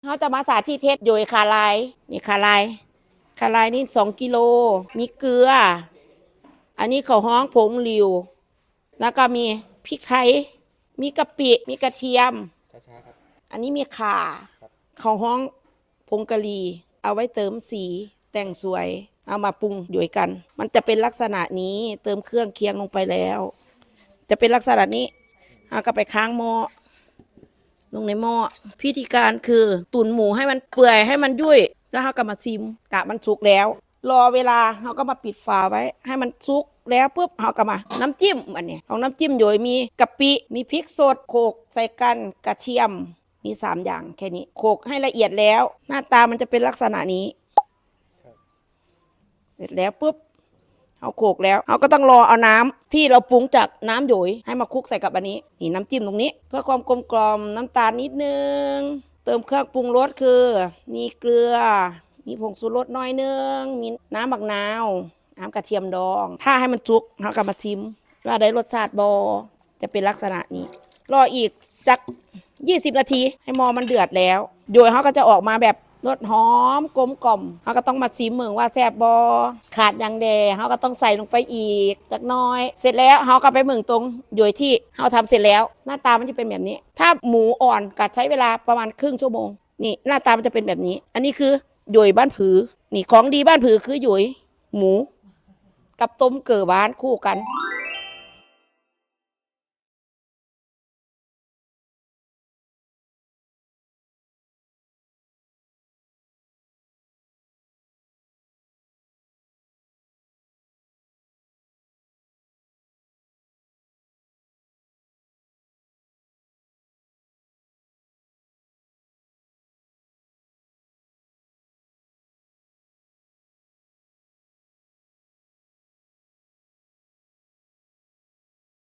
ເຮົາຈະມາສາທິດເຮັດໂຢຍຂາລາຍ. ນີ້ຂາລາຍ, ຂາລາຍນີ້ສອງກິໂລ, ມີເກືອ, ອັນນີ້ເຂົາຮ້ອງຜົງຫຼິວ, ແລ້ວກໍມີພິກໄທ, ມີກະປິ, ມີກະທຽມ, ອັນນີ້ມີຂ່າ, ເຂົາຮ້ອງ ຜົງກະຫຼີ່ ເອົາໄວ້ເຕີມສີແຕ່ງສວຍ ເອົາມາປຸງໂດຍກັນ. ມັນຈະເປັນລັກສະນະນີ້, ເຕີມເຄື່ອງຄຽງລົງໄປແລ້ວ ຈະເປັນລັກສະນະນີ້. ເຮົາກໍໄປຄ້າງໝໍ້ ລົງໃນໝໍ້. ວິທີການຄືຕຸນໝູໃຫ້ມັນເປື່ອຍ ໃຫ້ມັນຫຍຸ້ຍ ແລ້ວເຮົາກໍມາຊິມ ກະມັນສຸກແລ້ວ. ລໍເວລາ ເຮົາກໍມາປິດຝາໄວ້ ໃຫ້ມັນສຸກແລ້ວປຶບ ເຮົາກໍມາ ນ້ຳຈິ້ມ. ອັນນີ້ຂອງນ້ຳຈິ້ມໂດຍ ມີກະປິ ມີພິກສົດ ໂຂກໃສ່ກັນ ກະທຽມ ມີສາມຢ່າງແຄ່ນີ້ ໂຂກໃຫ້ລະອຽດແລ້ວ ໜ້າຕາມັນຈະເປັນລັກສະນະນີ້. ເສັດແລ້ວປຶບ ເຮົາໂຂກແລ້ວ ເຮົາກໍຕ້ອງລໍເອົານ້ຳທີ່ເຮົາປຸງຈາກນ້ຳໂດຍ ໃຫ້ມາຄຸກໃສ່ກັບອັນນີ້. ນີ້ນ້ຳຈິ້ມຕົງນີ້ ເພື່ອຄວາມກົມກ່ອມ ນ້ຳຕານນິດໜຶ່ງ ເຕີມເຄື່ອງປຸງລົດຄື ມີເກືອ ມີຜົງຊູລົດໜ້ອຍໜຶ່ງ ມີນ້ຳໝາກນາວ ນ້ຳກະທຽມດອງ. ຖ້າໃຫ້ມັນສຸກ ເຮົາກໍມາຊິມວ່າໄດ້ລົດຊາດບໍ່ ຈະເປັນລັກສະນະນີ້. ລໍອີກຈັກ ยี่สิบ ນາທີ ໃຫ້ໝໍ້ມັນເດືອດແລ້ວ ໂດຍເຮົາກໍຈະອອກມາແບບລົດຫອມກົມກ່ອມ. ເຮົາກໍຕ້ອງມາຊິມເບິ່ງວ່າແຊບບໍ່ ຂາດຫຍັງແດ່ ເຮົາກໍຕ້ອງໃສ່ລົງໄປອີກຈັກໜ້ອຍ. ເສັດແລ້ວເຮົາກໍໄປເບິ່ງຕົງໂດຍທີ່ເຮົາທຳເສັດແລ້ວ ໜ້າຕາມັນຈະເປັນແບບນີ້. ຖ້າໝູອ່ອນກໍໃຊ້ເວລາປະມານເຄິ່ງຊົ່ວໂມງ. ນີ້ໜ້າຕາມັນຈະເປັນແບບນີ້. ອັນນີ້ຄືໂດຍບ້ານຜື ນີ້ຂອງດີບ້ານຜືຄືໂດຍໝູກັບຕົ້ມເກີບ້ານຄູ່ກັນ.